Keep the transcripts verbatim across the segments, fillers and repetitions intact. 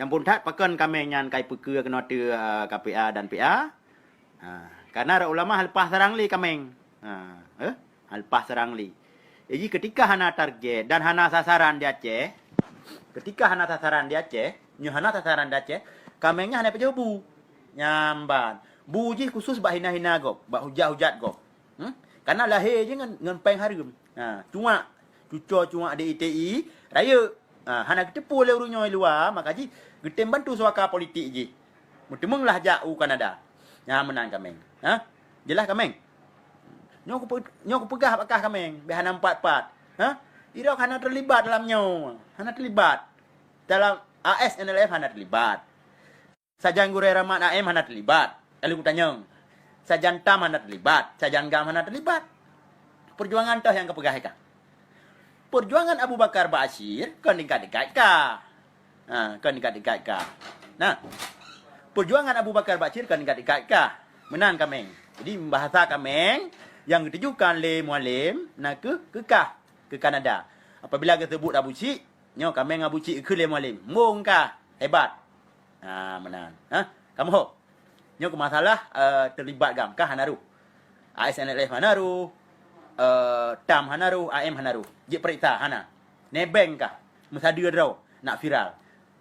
Nyang phôn that pakon kaméng nyan ka ipeukeue keunoe teuk, eh, K P A dan P A. Ha, karena ulama hana leupah seurang lé kaméng. Ha, eh, hana leupah seurang lé. Jadi ketika hana target dan hana sasaran di Aceh, ketika hana sasaran di Aceh, nyoe hana sasaran di Aceh, kaméng nyan hana pajoh bu. Nyan ban. Bu jih khusus bak hina-hina gob, bak hujat-hujat gob. Hmm? Karena lahé jih ngon, ngon péng hareuem. Ha, cuak, cucoe cuak di I T I, rayeuk. Ha, hana geuteupeue lé ureuëng nyoe luwa, maka jih geutem bantu suaka politik jih. Meuteumeulah jak u Kanada. Nyan meunan kaméng. Ha? Jeulaih kaméng? Nyoe kupe-, nyoe kupeugah bak kah kaméng, beh hana meupat-pat. Ha? Irok hana teulibat dalam nyoe. Hana teulibat. Dalam A S N L F hana teulibat. Sajan Gurée Rahmat A M hana teulibat, ka lheueh kutanyong. Sajan Tam hana teulibat, sajan Gam hana teulibat. Peujuangan toh nyang kapeugah ka. Peujuangan Abu Bakar Ba'asyir kon tingkat-tingkat ka. Ha, kon tingkat-tingkat ka. Nah, peujuangan Abu Bakar Ba'asyir kon tingkat-tingkat ka. Meunan kaméng. Jadi, bahasa kaméng nyang geutujukan lé Mualem na keuh keu kah, keu Kanada. Apabila geuseubut Abu Syik, nyoe kaméng Abu Syik keu lé Mualem. Mbong kah, hebat. Ha, meunan. Ha, kamoe ho. Nyoe keu masalah, eh, teulibat Gam kah hana rôh. A S N L F hana rôh, eh, Tam hana rôh, A M hana rôh. Jeuet peuriksa hana. Nebeng kah, meusadeue droe, nak viral.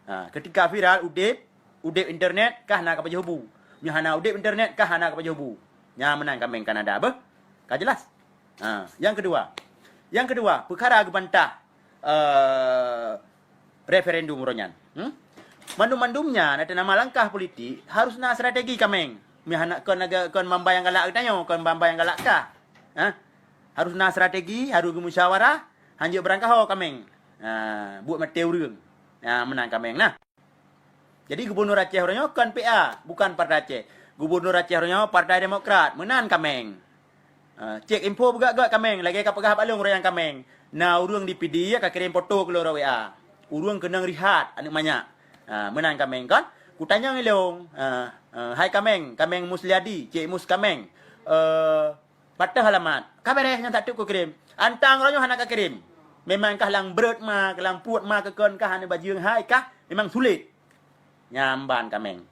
Ha, ketika viral, udeb, udeb internet kah na ka pajoh bu. Nyoe hana udeb internet kah hana ka pajoh bu. Nyan meunan kaméng Kanada beuh. Ka jeulaih? Ha, nyang keudua. Nyang keudua, peukara geubantah, eh, referendum uroe nyan. Hmm? Mandum-mandum nyan ateueh nama langkah politik harus na strategi kaméng. Meuhana kon aga-, kon bamba nyang galak geutanyoe, kon bamba nyang galak kah. Ha? Harus na strategi, harus geumusyawarah, hanjeuet beurangkaho kaméng. Ha, buet maté ureuëng. Ha, meunan kaméng nah. Jadi gubunur Aceh uroe nyoe kon P A, bukan Partai Aceh. Gubunur Aceh uroe nyoe Partai Demokrat, meunan kaméng. Ha, cek info beugöt-göt kaméng, lagée ka peugah bak lôn uroe nyan kaméng. Na ureuëng di Pidie ka kirém foto keu lôn lewat W A. Ureuëng keunong rihat, aneuëk manyak. Ha, meunan kaméng kon. Kutanyong ilôn, ha, ha, hai kaméng, kaméng Musliadi, cek Mus kaméng. Eh, Pat alamat. Ka beres nyan, tak teuk kukirém. Antang uroe nyoe hana kakirém. Memang kah lam breuet ma, lam puet ma keu kon kah hana bajeueng hai kah, memang sulet. Nyan ban kaméng.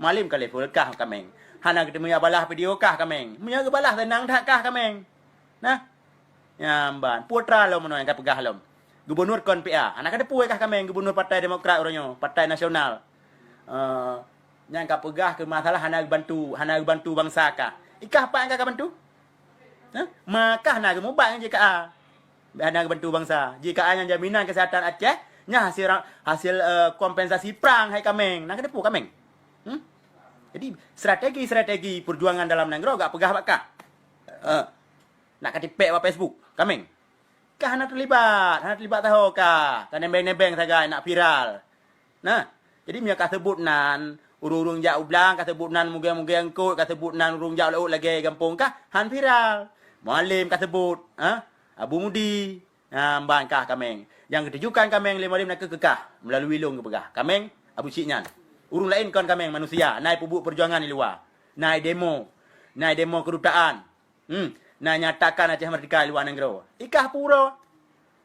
Mualem ka level kah kaméng. Hana geuteumé balah video kah kaméng. Meunyoe geubalah seunang that kah kaméng. Nah. Nyan ban. Putra lom meunoe nyang ka peugah lom. Gubunur kon P A. Hana ka teupeue kah kaméng gubunur Partai Demokrat uroe nyoe, Partai Nasional. Eh, nyang ka peugah keu masalah hana geubantu, hana geubantu bansa kah. Ikah pat nyang ka bantu? Hah? Ma kah na geumubat ngon J K A. Hana geubantu bansa. J K A nyan jaminan kesehatan Aceh, nyan hasil ra-, hasil, eh, kompensasi prang hai kaméng. Na ka teupeue kaméng. Hmm? Jadi, strategi-strategi perjuangan dalam nanggroe gak peugah bak kah. Eh, nak katipek bak Facebook, kaméng. Kah hana teulibat, hana teulibat saho kah. Ka nebeng-nebeng sagai nak viral. Nah, jadi meunyoe ka seubut nan, ureuëng-ureuëng jak u blang, ka seubut nan mugeng-mugeng eungkôt, ka seubut nan ureuëng jak u laôt lagée gampông kah, han viral. Mualem ka seubut, ha? Abu Mudi, ha, mban kah kaméng. Nyang geutujukan kaméng lé Mualem na keuh keu kah, meulalu lôn geupeugah. Kaméng, Abu Syik nyan. Ureuëng laén kon kaméng manusia, na ipeubuet peujuangan di luwa. Na idemo, na idemo keudutaan. Hmm, na nyatakan Aceh Merdeka di luwa nanggroe. Ikah pura.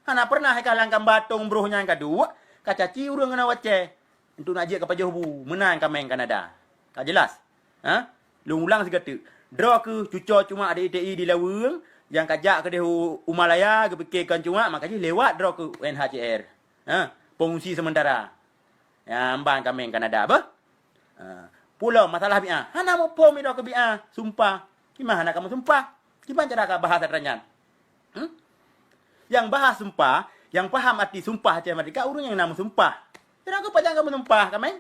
Hana pernah ikah lam kamba tông broh nyang ka duek, ka caci ureuëng keunoe u Aceh. Untuk nak jeuet ka pajoh bu, meunan kaméng Kanada. Ka jeulaih? Ha? Lôn ulang sigoe teuk. Droe keuh cucoe cumak di I T I di Laweueng, nyang ka jak keudeh u, u Malaya, geupike kon cumak, maka jih lewat droe keuh U N H C R. Ha? Pengungsi sementara. Ya, mban kaméng Kanada beuh. Ha, pulo masalah bi'ah. Hana muphom idroe keu bi'ah, sumpah. Kiban hana kamoe sumpah? Kiban cara ka bahas atra nyan? Hmm? Nyang bahas sumpah, nyang paham arti sumpah Aceh Merdeka, ureuëng nyang na meusumpah. Kira keu pajan kamoe sumpah, kaméng?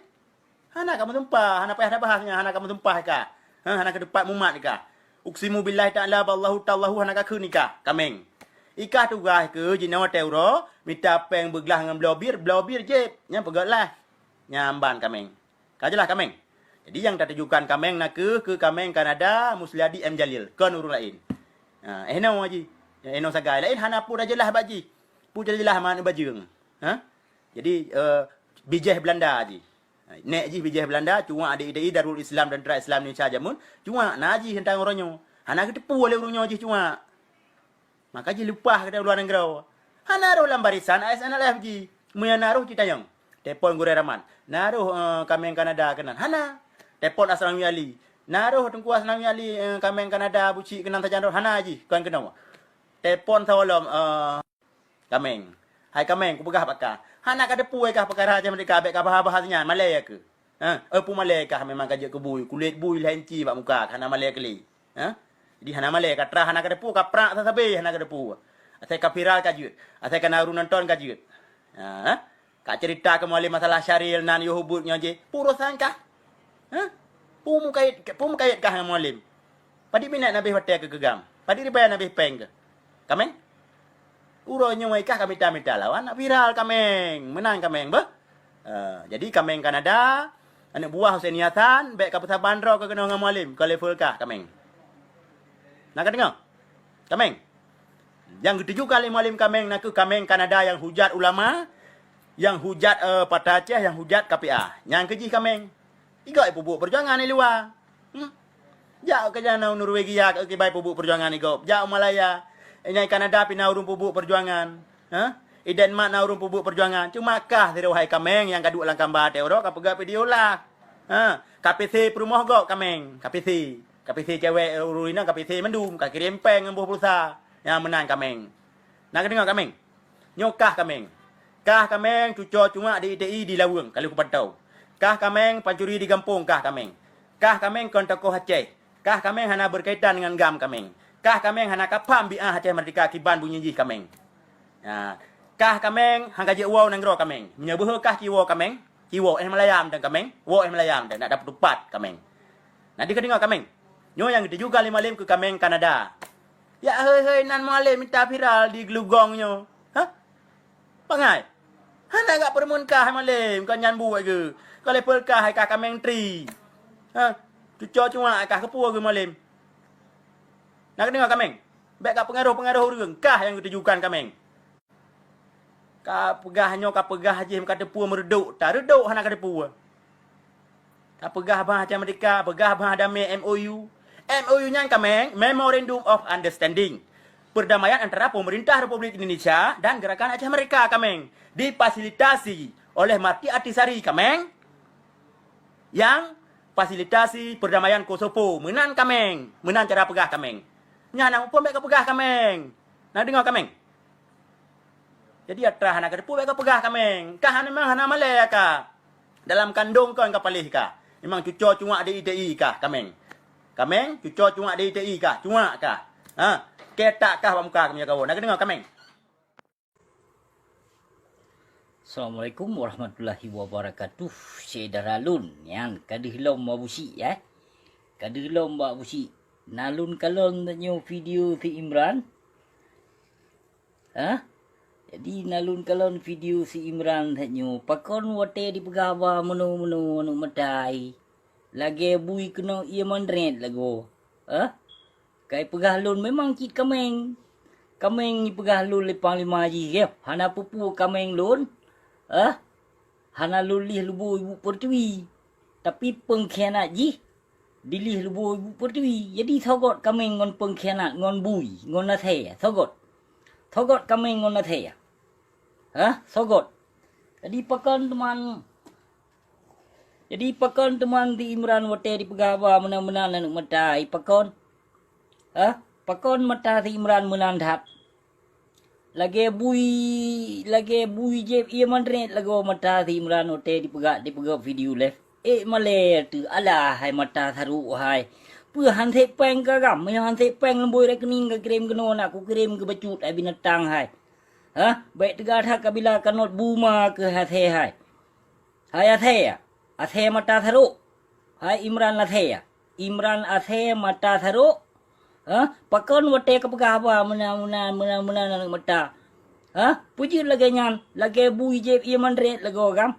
Hana kamoe sumpah, hana payah tabahas nyan, hana kamoe sumpah ka. Ha, hana keu teumpat mumat ka. Uksimu billahi ta'ala ballahu tallahu hana ka kheun ikah, kaméng. Ikah tugaih keu jinoe teuroe, mita péng beuglah ngon bloe bir, bloe bir jép, nyan peugöt lah. Nyan ban kaméng. Ka jeulaih kaméng. Jadi nyang tatujukan kaméng na keuh keu kaméng Kanada, Musliadi M Jalil, kon ureuëng laén. Ha, eh, noe jih. Eh, noe sagai. Laén hana peue tajeulaih bak jih. Peue tajeulaih ma aneuëk bajeueng. Ha? Jadi, eh, bijéh Belanda jih. Nek jih bijéh Belanda, cuak di I T I Darul Islam Tentera Islam Indonesia jameun, cuak na jih teuntang uroe nyoe. Hana geuteupeue lé ureuëng nyoe jih cuak. Maka jih leupah keudeh u luwa nanggroe. Hana rôh lam barisan A S N L F jih. Meunyoe na rôh jitanyong. Telepon Gurèe Raman. Na rôh, eh, kaméng Kanada keunan. Hana. Telepon Asnawi Ali. Na rôh Teungku Asnawi Ali, eh, kaméng Kanada buci keunan sajan rôh. Hana jih, kon keunoe. Telepon saboh lom, eh, kaméng. Hai kaméng, kupeugah bak kah. Hana kateupeue kah peukara Aceh Merdeka, bèk kabahas-bahas nyan, malèe keuh. Ha, eh, peumalèe kah memang kajeuet keu bui, kulét bui lhèe inci bak muka, hana malèe keu lé. Ha? Jadi hana malèe, ka trah hana kateupeue, ka prak sabe-sabe hana kateupeue. Asai ka viral kajeuet, asai ka na ureueng nonton kajeuet. Ha? Ka cerita keu Mualem masalah Syahril nan yoh ubeuet nyoe jih, peue urosan kah? Ha? Peue mukayet, peue mukayet kah ngon Mualem? Padit minèt nabeh watèe keu keu GAM? Padit ribèe nabeh pèng keu? Kaméng? Uroe nyoe kah ka mita-mita lawan nak viral kaméng. Meunan kaméng beuh. Eh, jadi kaméng Kanada, aneuk buah Husaini Hasan, bèk ka peusaban droe keu keunoe ngon Mualem, ka level kah kaméng. Na kadeungoe? Kaméng. Nyang geutujukan lé Mualem kaméng nakeuh kaméng Kanada nyang hujat ulama, nyang hujat, eh, Partai Aceh, nyang hujat K P A. Nyan keuh jih kaméng. Igob ipeubuet peujuangan di luwa. Hmm? Jak keunoe Norwegia keuh kiban ipeubuet peujuangan igob. Jak u Malaya. Nyan i Kanada pih na ureueng peubuet peujuangan. Ha? I Denmark na ureueng peubuet peujuangan. Cuma kah sidroe hai kaméng nyang ka duek lam kamba watèe uroe ka peugah video lah. Ha? Ka P C peurumoh gob kaméng. Ka P C. Ka P C cewek ureueng inong ka P C mandum. Ka kirém pèng ngon boh pulsa. Nyan meunan kaméng. Na kadeungoe kaméng? Nyoe kah kaméng. Kah kaméng cuco cuak di I T I di Laweueng, ka lheueh kupantau. Kah kaméng pancuri di gampông kah kaméng. Kah kaméng kon tokoh Aceh. Kah kaméng hana berkaitan dengan GAM kaméng. Kah kaméng hana kapham bi'ah Aceh Merdeka kiban bunyi jih kaméng. Ha. Kah kaméng han kajeuet woe nanggroe kaméng. Meunyoe beuhe kah ci woe kaméng, ci woe éh Malaya mantong kaméng, woe éh Malaya mantong, nak dapeutupat kaméng. Na deuh kadeungoe kaméng. Nyoe nyang geutujukan lé Mualem keu kaméng Kanada. Jak hei-hei nan Mualem mita viral di Glugong nyoe. Hah? Bangai. Hana gak peureumeun kah hai Mualem, kon nyan buet geuh. Kon level kah hai kah kaméng tri. Hah? Cuco cuak kah keupeue geuh Mualem. Na kadeungoe kaméng. Bèk ka peungaroh-peungaroh ureueng, kah nyang geutujukan kaméng. Ka peugah nyoe, ka peugah jih, ka teupeue meureudok, ta reudok hana ka teupeue. Ka peugah bah Aceh Merdeka, peugah bah damé M O U. M O U nyan kaméng, Memorandum of Understanding. Perdamaian antara pemerintah Republik Indonesia dan Gerakan Aceh Merdeka kaméng. Difasilitasi oleh Marty Ahtisaari kaméng. Nyang fasilitasi perdamaian Kosovo. Meunan kaméng. Meunan cara peugah kaméng. Nyan na muphom bèk ka peugah kaméng. Na deungoe kaméng? Jadi atra hana ka teupeue bèk ka peugah kaméng. Kah memang hana malèe kah. Dalam kandong kon ka paléh kah. Memang cuco cuak di I T I kah kaméng. Kaméng, cuco cuak di I T I kah. Cuak kah. Ha. Ketak kah bak muka kaméng kawan. Na deungoe kaméng? Assalamualaikum warahmatullahi wabarakatuh. Syedara lôn nyan ka deuh lom bak Abusyik, eh. Ka deuh lom bak Abusyik. Na lôn kalon tanyoe video si Imran. Hah? Jadi na lôn kalon video si Imran tanyoe. Pakon watèe dipeugah haba meunoe-meunoe aneuk meutai. Lagèe bui keunoe ie mandret lagoe. Hah? Kai peugah lôn memang cit kaméng. Kaméng ipeugah lôn lé panglima jih, eh, hana peue-peue kaméng lôn. Eh, hana lôn lieh lubô ibu pertiwi. Tapi pengkhianat jih dilih lubô ibu pertiwi. Jadi sogot kaméng ngon pengkhianat, ngon bui, ngon asèe, sogot. Sogot kaméng ngon asèe. Hah? Sogot. Jadi pakon teuma Jadi pakon teuma di Imran watèe dipeugah haba meunan-meunan aneuk meutai pakon? Hah? Pakon mata si Imran meunan that? Lagèe bui, lagèe bui jieb ie mandret lagoe mata si Imran watèe dipeugah, dipeugah video live. Eh malèe teuh, alah hai mata sarok hai. Peue han sép pèng ka gam? Meunyoe han sép pèng lom bui rekening ka kirém keunoe nak kukirém keu bacut hai binatang hai. Hah? Bèk teuga that kabila kanot buma keu asèe hai. Hai asèe, asèe mata sarok. Hai Imran asèe, Imran asèe mata sarok. Hah? Pakon watèe kapeugah haba meunan, meunan, meunan, meunan aneuk mata? Hah? Peue jeuet lagèe nyan, lagèe bui jieb ie mandret lagoe gam?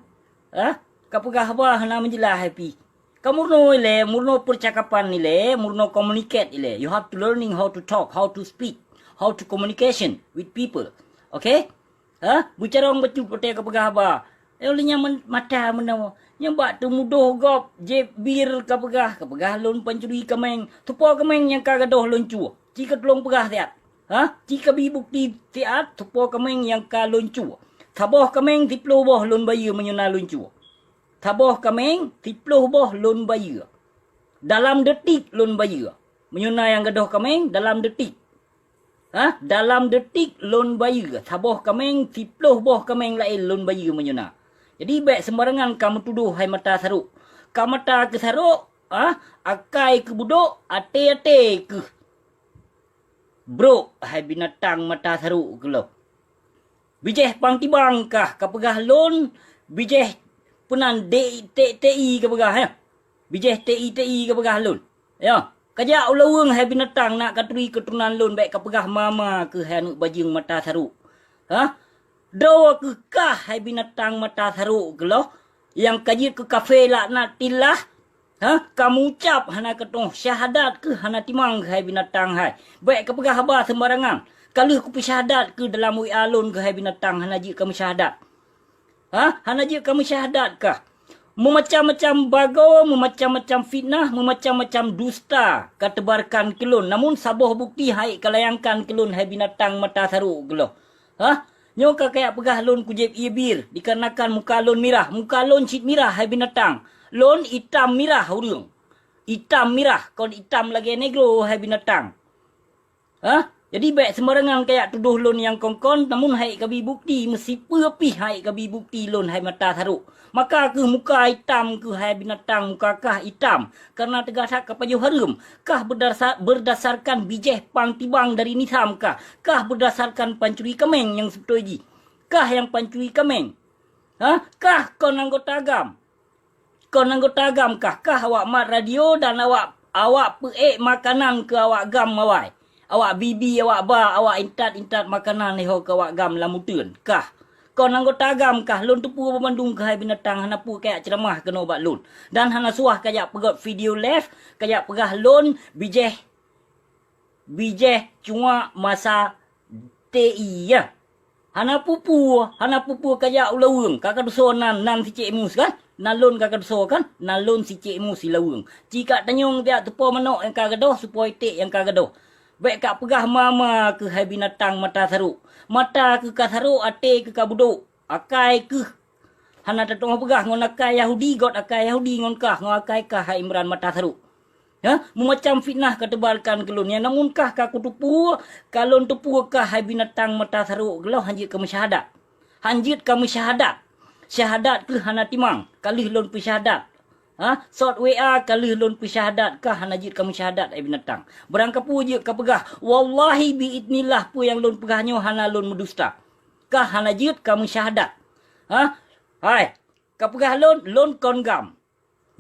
Hah? Kapeugah haba hana meujeulaih hai pih. Ka meurunoe ilèe, meurunoe percakapan ilèe, meurunoe communicate ilèe. You have to learning how to talk, how to speak, how to communication with people. Okay? Hah? Beucarông bacut watèe kapeugah haba. Eh, ulèe nyan men-, mata meunoe. Nyan bak teumudoh gob, jieb bir kapeugah, kapeugah lôn pancuri kaméng. Soe po kaméng nyang ka gadôh lôn cue? Ci katulông peugah siat. Hah? Ci kabi bukti siat, soe po kaméng nyang ka lôn cue? Saboh kaméng siploh boh lôn bayeue meunyoe na lôn cue. Saboh kaméng siploh boh lôn bayeue. Dalam detik lôn bayeue. Meunyoe na nyang gadôh kaméng, dalam detik. Ha? Dalam detik lôn bayeue. Saboh kaméng, siploh boh kaméng laén lôn bayeue meunyoe na. Jadi, bék seumbarangan ka meutudoh hai mata sarok. Ka mata keu sarok, ha? Akai keu budok, até-até keu brok hai binatang mata sarok keu lôn. Bijéh pang tibang kah ka peugah lôn, bijéh peunan D I T I ka peugah, ya. Bijéh T I T I ka peugah lôn. Ya, kajak u laweueng hai binatang, nak katuri keuturonan lôn, bék ka peugah ma-ma keuh hai aneuk bajeueng mata sarok. Ha? Droe keuh kah hai binatang mata sarok keu lôn, nyang ka jeuet keu kafé laknatillah. Ha? Ka meuucap hana keutoh, syahadat keuh hana timang keuh hai binatang hai. Bék ka peugah haba seumbarangan. Ka lheueh kupeusyahadat keuh dalam W A lôn keuh hai binatang, hana jeuet ka meusyahadat. Ha? Hana jeuet ka meusyahadat kah? Meumacam-macam bagoe, meumacam-macam fitnah, meumacam-macam dusta ka teubarkan keu lôn. Namun saboh bukti han ék ka layangkan keu lôn hai binatang mata sarok keu lôn. Ha? Nyoe ka kajak peugah lôn kujieb ié bir, dikarenakan muka lôn mirah. Muka lôn cit mirah hai binatang. Lôn itam mirah ureuëng. Itam mirah, kon itam lagée negro hai binatang. Ha? Jadi bék seumbarangan kajak tudoh lôn nyang kon-kon, namun han ék kabi bukti, meusipeue pih han ék kabi bukti lôn hai mata sarok. Maka keuh muka itam keuh hai binatang, muka kah itam, kareuna teuga that ka pajoh hareuem. Kah beudasa-, beurdasarkan bijéh pang tibang dari nisam kah, kah beurdasarkan pancuri kaméng nyang seubeutôi jih. Kah nyang pancuri kaméng. Ha? Kah kon anggota GAM. Kon anggota GAM kah, kah awak mat radio dan awak, awak peuék makanan keu awak GAM awai. Awak bibi, awak ba, awak intat-intat makanan lé ho keu awak GAM lam uteuen kah. Kon anggota GAM kah, lôn teupeue banmandum keuh hai binatang, hana peue kajak ceuramah keunoe bak lôn. Dan hana suah kajak peugét video live, kajak peugah lôn bijéh bijéh cuak masa T I, ya. Hana peue-peue, hana peue-peue kajak u laweueng, ka kadusoe nan, nan si Cék Mus kan? Nan lôn ka kadusoe kan? Nan lôn si Cék Mus si laweueng. Ci ka tanyong tiak teupo manok nyang ka gadôh, supo iték nyang ka gadôh. Bék ka peugah ma-ma keuh hai binatang mata sarok. Mata keuh ka sarok, até keuh ka budok. Akai keuh hana tatu'oh peugah ngon akai Yahudi, gét akai Yahudi ngon kah, ngon akai kah hai Imran mata sarok. Ha? Meumacam fitnah ka teubarkan keu lôn nyan, namun kah ka kuteupeue, ka lôn teupeue kah hai binatang mata sarok keu lôn han jeuet ka meusyahadat. Han jeuet ka meusyahadat. Syahadat keuh hana timang, ka lheueh lôn peusyahadat. Ha? Sot W A ka lheueh lôn peusyahadat kah hana jeuet ka meusyahadat hai binatang. Barangkapeue jeuet ka peugah, wallahi biidznillah peue nyang lôn peugah nyoe hana lôn meudusta. Kah hana jeuet ka meusyahadat. Ha? Hai, ka peugah lôn, lôn kon GAM.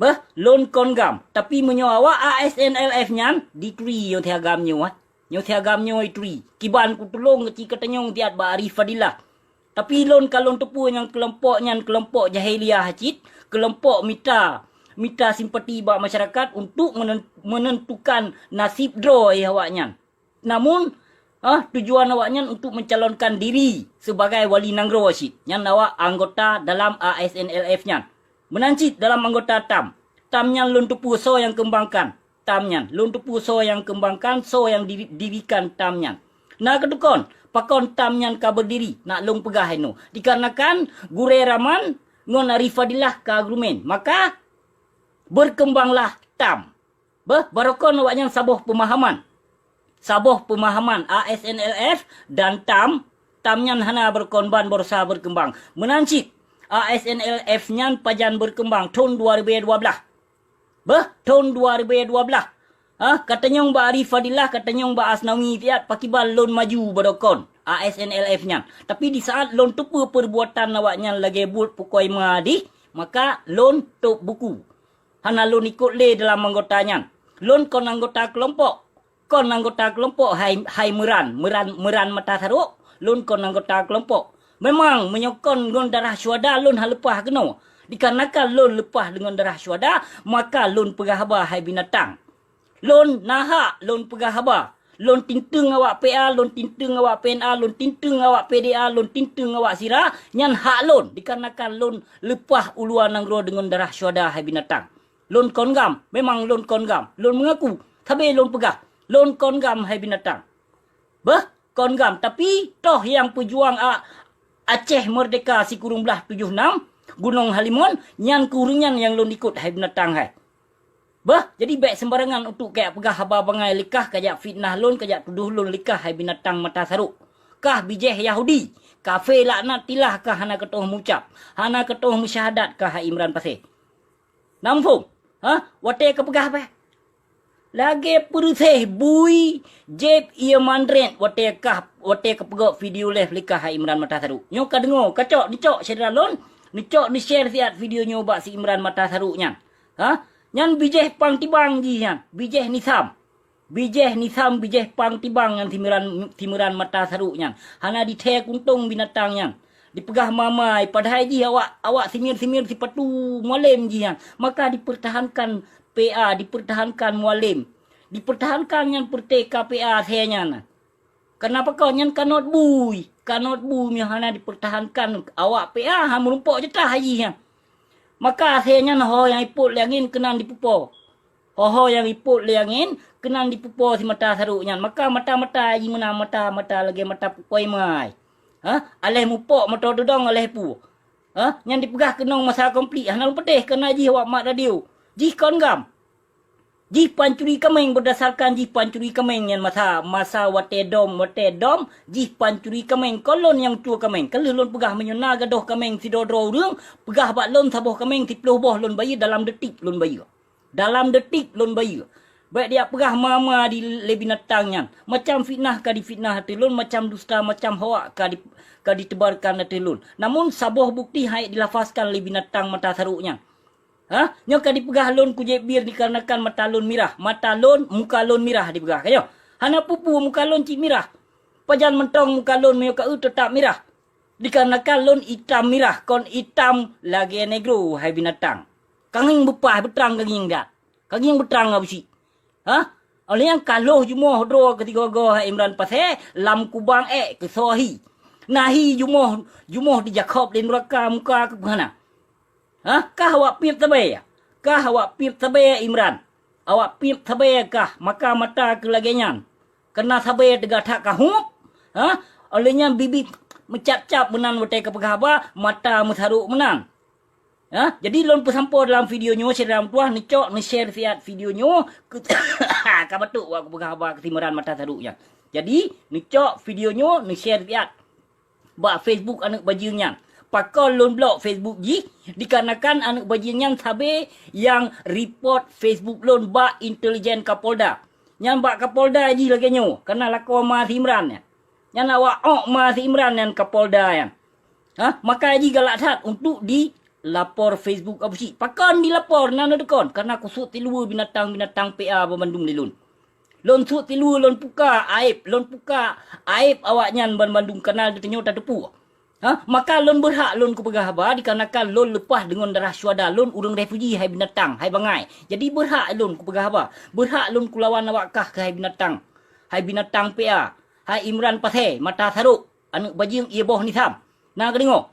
Beuh, lôn kon GAM. Tapi meunyoe awak A S N L F nyan, dituri nyoe thé GAM nyoe, ah. Nyoe thé GAM nyoe ituri. Kiban kutulông keuci katanyong tiat bak Ari Fadilah. Tapi lôn ka lôn teupeue nyang keulompok nyan keulompok jahiliyah cit, keulompok mita, mita simpati bak masyarakat untuk menen-, menentukan nasib droe awaknyan. Namun, ah, tujuan awaknyan untuk mencalonkan diri sebagai wali nanggroe cit. Nyan awak anggota dalam A S N L F nyan. Meunan cit dalam anggota TAM. TAM nyan lôn teupeue soe nyang keumbangkan. TAM nyan lôn teupeue soe nyang keumbangkan, soe nyang diri-, dirikan TAM nyan. Na keutukon, pakon TAM nyan ka beurdiri, nak lôn peugah inoe. Dikarenakan Gurée Raman ngon Ari Fadilah ka argumen. Maka, beurkeumbanglah TAM. Beuh, barokon awaknyan saboh peumahaman. Saboh peumahaman A S N L F dan TAM, TAM nyan hana barokon ban barosa beurkeumbang. Meunan cit, A S N L F nyan pajan beurkeumbang thon dua ribèe dua blaih. Beuh, thon dua ribèe dua blaih. Ha, katanyong bak Ari Fadilah, katanyong bak Asnawi tiat, pakiban lôn maju barokon A S N L F nyan. Tapi di saat lôn teupeue peurbuatan awaknyan lagèe buet pukoi ma dih, maka lôn tôp buku. Hana lôn ikot lé dalam anggota nyan. Lôn kon anggota keulompok. Kon anggota keulompok hai, hai Meuran, Meuran, Meuran mata sarok. Lôn kon anggota keulompok. Memang meunyoe kon ngon darah syuhada lôn hana leupah keunoe. Dikarenakan lôn leupah deungon darah syuhada, maka lôn peugah haba hai binatang. Lôn na hak lôn peugah haba. Lôn tinteung awak P A, lôn tinteung awak P N A, lôn tinteung awak P D A, lôn tinteung awak sira, nyan hak lôn, dikarenakan lôn leupah u luwa nanggroe deungon darah syuhada hai binatang. Lôn kon GAM, memang lôn kon GAM. Lôn meungaku, sabé lôn peugah, lôn kon GAM hai binatang. Beuh, kon GAM, tapi toh nyang peujuang a, Aceh Merdeka sikureueng blaih tujoh nam, Gunong Halimon, nyan keu ureuëng nyan nyang lôn ikot hai binatang hai. Bah, jadi bék sembarangan untuk kajak peugah haba bangai lé kah kajak fitnah lôn, kajak tudoh lôn lé kah hai binatang mata sarok. Kah bijéh Yahudi, kafé laknatillah kah hana keutoh mucab, hana keutoh meusyahadat kah hai Imran Pasé. Nampung, ha? Watée kapeugah bah. Lagée peureuséh bui, jeb ie mandret watée kah, watée kapeugok video live lé kah hai Imran mata sarok. Nyoe ka deungoe, kacok, neucok syedara lôn, neucok neu-share siat video nyoe bak si Imran mata sarok nyan. Ha? Nyan bijéh pang tibang jih nyan, bijéh nisam. Bijéh nisam, bijéh pang tibang nyan si Imran, si Imran mata sarok nyan. Hana dithée kuntong binatang nyan. Dipeugah mamai, padahai jih awak, awak simir-simir sipatu mualem jih nyan. Maka dipertahankan P A, dipertahankan mualem. Dipertahankan nyan peureté ka P A asée nyan. Kareuna pakon nyan kanot bui, kanot bui nyang hana dipertahankan awak P A, ha meurumpok jatah jih nyan. Maka asée nyan ho nyang ipot lé angén keunan dipupo. Ho-ho nyang ipot lé angén keunan dipupo si mata sarok nyan. Maka mata-mata jih meunan mata-mata lagée mata pukoi mai. Ha? Aléh mupok mata teudong aléh pu. Ha? Nyan dipeugah keunong masa konflik hana lôn peudeh keunan jih awak mat radio. Jih kon GAM. Jih pancuri kaméng, berdasarkan jih pancuri kaméng nyan masa, masa watée dom, watée dom, jih pancuri kaméng. Kon lôn nyang cue kaméng. Ka lheueh lôn peugah meunyoe na gadôh kaméng sidroe-droe ureuëng, peugah bak lôn saboh kaméng siploh boh lôn bayeue dalam detik lôn bayeue. Dalam detik lôn bayeue. Bék dijak peugah ma-ma di lé binatang nyan. Macam fitnah ka difitnah ateueh lôn, macam dusta, macam hoak ka di, ka ditebarkan ateueh lôn. Namun saboh bukti han ék dilafazkan lé binatang mata sarok nyan. Ha? Nyoe ka dipeugah lôn kujéb bir dikarenakan mata lôn mirah. Mata lôn, muka lôn mirah dipeugah. Ka nyoe? Hana peue-peue muka lôn cit mirah. Pajan mantong muka lôn meunyoe ka eu teutap mirah. Dikarenakan lôn itam mirah, kon itam lagée negro hai binatang. Ka ngieng beupaih beutrang ka ngieng dak. Ka ngieng beutrang ka beusi. Ha? Oleh nyang ka lhôh jumoh droe keu sigoe-goe hai Imran Pasé, lam kubang ék keu soe hi. Na hi jumoh, jumoh dijakhob lé nuraka muka keu peue hana. Ha? Kah awak piep sabe? Kah awak piep sabe Imran? Awak piep sabe kah maka mata keu lagée nyan? Keureuna sabe teuga that ka huéb. Ha? Oleh nyan bibi meucap-cap meunan watée kapeugah haba, mata meusarok meunan. Ha? Jadi lôn peusampoe dalam video nyoe syedara meutuwah, neucok, neu-share siat video nyoe keu ka batuk wak kupeugah haba keu si Imran mata sarok nyan. Jadi neucok video nyoe, neu-share siat bak Facebook aneuëk bajeueng nyan. Pakon lôn blok Facebook jih? Dikarenakan aneuëk bajeueng nyan sabe nyang report Facebook lôn bak intelijen Kapolda. Nyan bak Kapolda jih lagée nyoe, kareuna lakoe ma si Imran nyan. Nyan awak ôk ma si Imran nyan Kapolda nyan. Ha, maka jih galak that untuk dilapor Facebook Abusyik. Pakon dilapor na neudeukon? Kareuna kusut tiluweue binatang-binatang P A banmandum lé lôn. Lôn sut tiluweue lôn puka aéb, lôn puka aéb awaknyan banmandum kareuna geutanyoe tateupeue. Ha? Maka lôn beurhak lôn kupeugah haba dikarenakan lôn leupah deungon darah syuhada lôn ureuëng refuji hai binatang, hai bangai. Jadi beurhak lôn kupeugah haba, beurhak lôn kulawan awak kah keuhai binatang. Hai binatang P A, hai Imran Pasé, mata sarok, aneuëk bajeueng ié boh nisam. Na kadeungoe?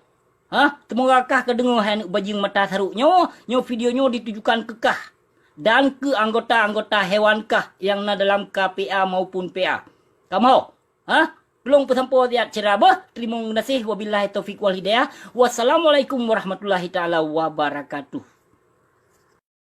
Ha? Teumoga kah kadeungoe hai aneuëk bajeueng mata sarok nyoe, nyoe video nyoe ditujukan keu kah dan keu anggota-anggota hewan kah nyang na dalam K P A maupun P A. Kamoe, ha? Lôn peusampoe siat syedara beuh. Teurimong geunaséh. Wabillahi taufiq wal hidayah. Wassalamualaikum warahmatullahi taala wabarakatuh.